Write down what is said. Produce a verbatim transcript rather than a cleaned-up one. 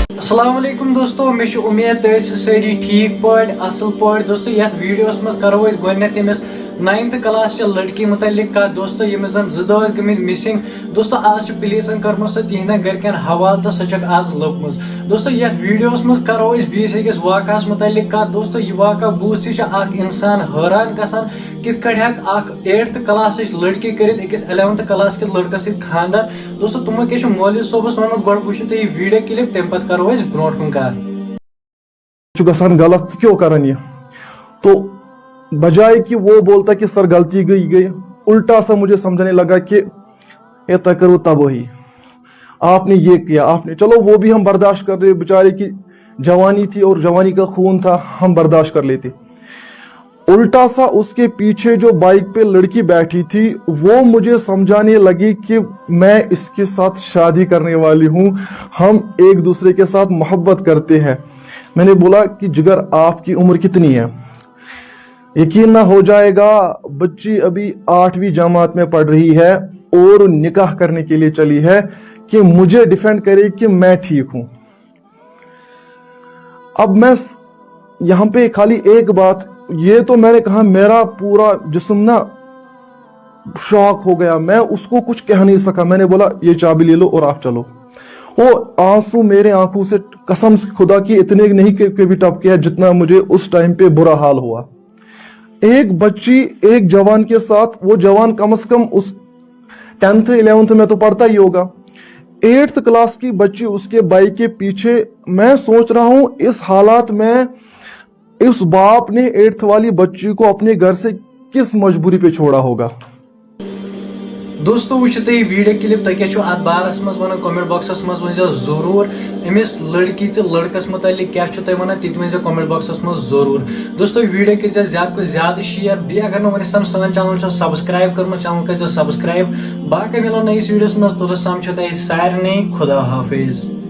السلام علیکم دوستو، مےٚ چھِ اُمید تُہۍ ٲسِو سٲری ٹھیٖک پٲٹھۍ، اَصٕل پٲٹھۍ۔ دوستو، یَتھ ویٖڈیوَس منٛز کَرو أسۍ گۄڈٕنٮ۪تھ تٔمِس ناینتھ کلاس چہِ لٔڑکی مُتعلِق کَتھ۔ دوستو، ییٚمِس زَن زٕ دۄہ ٲسۍ گٔمٕتۍ مِسِنٛگ۔ دوستو، آز چھِ پُلیٖسَن کٔرمٕژ سۄ تِہِنٛدٮ۪ن گَرِکٮ۪ن حوالہٕ تہٕ سۄ چھَکھ آز لٔبمٕژ۔ دوستو، یَتھ ویٖڈیوَس منٛز کَرو أسۍ بیٚیِس أکِس واقعَس مُتعلِق کَتھ۔ دوستو، یہِ واقعہ بوٗزتھٕے چھِ اَکھ اِنسان حٲران گژھان، کِتھ کٔٹھۍ ہٮ۪کہِ اَکھ ایٹتھ کلاسٕچ لڑکی کٔرِتھ أکِس الیونتھ کلاس کِس لڑکس سۭتۍ خاندر؟ دوستو، تِمو کیٛاہ چھُ مولوی صٲبس ووٚنمُت؟ گۄڈٕ وٕچھِو تُہۍ یہِ ویٖڈیو کلپ، تَمہِ پتہٕ کرو أسۍ برونٛٹھ کُن کتھ۔ چھُ گژھان غلط، ژٕ کیٛاہ کران یہِ؟ تو بجائے کہ وہ بولتا کہ سر غلطی گئی گئی، الٹا سا مجھے سمجھانے لگا کہ اے تۄہہِ کٔروٕ تبٲہی، آپ نے یہ کیا، آپ نے، چلو وہ بھی ہم برداشت کر رہے، بیچارے کی جوانی تھی اور جوانی کا خون تھا، ہم برداشت کر لیتے۔ الٹا سا اس کے پیچھے جو بائک پہ لڑکی بیٹھی تھی، وہ مجھے سمجھانے لگی کہ میں اس کے ساتھ شادی کرنے والی ہوں، ہم ایک دوسرے کے ساتھ محبت کرتے ہیں۔ میں نے بولا کہ جگر، آپ کی عمر کتنی ہے؟ یقین نہ ہو جائے گا، بچی ابھی آٹھویں جماعت میں پڑھ رہی ہے اور نکاح کرنے کے لیے چلی ہے کہ مجھے ڈیفینڈ کرے کہ میں ٹھیک ہوں۔ اب میں س- یہاں پہ خالی ایک بات، یہ تو میں نے کہا، میرا پورا جسم نا شاک ہو گیا، میں اس کو کچھ کہہ نہیں سکا۔ میں نے بولا، یہ چابی لے لو اور آپ چلو۔ وہ آنسو میرے آنکھوں سے، قسم سے خدا کی، اتنے نہیں کہ کبھی ٹپکے ہیں جتنا مجھے اس ٹائم پہ برا حال ہوا۔ ایک بچی ایک جوان کے ساتھ، وہ جوان کم از کم اس ٹینتھ الیونتھ میں تو پڑھتا ہی ہوگا، ایٹتھ کلاس کی بچی اس کے بھائی کے پیچھے۔ میں سوچ رہا ہوں، اس حالات میں اس باپ نے ایٹتھ والی بچی کو اپنے گھر سے کس مجبوری پہ چھوڑا ہوگا؟ دوستو، وٕچھِو تُہۍ یہِ ویٖڈیو کلپ، تُہۍ کیٛاہ چھِو اَتھ بارَس منٛز وَنان؟ کمنٹ باکسَس منٛز ؤنۍزیو ضروٗر۔ أمِس لڑکی تہٕ لڑکَس مُتعلِق کیٛاہ چھِو تُہۍ وَنان، تہِ تہِ ؤنۍزیو کمنٹ باکسَس منٛز ضروٗر۔ دوستو، ویٖڈیو کٔرۍزیو زیادٕ کھۄتہٕ زیادٕ شیئر، بیٚیہِ اگر نہٕ وٕنیُک تام سٲنۍ چینل چھو سبسکرائب کٔرمٕژ، چینل کٔرۍزیو سبسکرائب۔ باقٕے مِلو نٔیِس ویٖڈیوَس منٛز، توٚتَس تام چھِو تۄہہِ سارنٕے خدا حافظ۔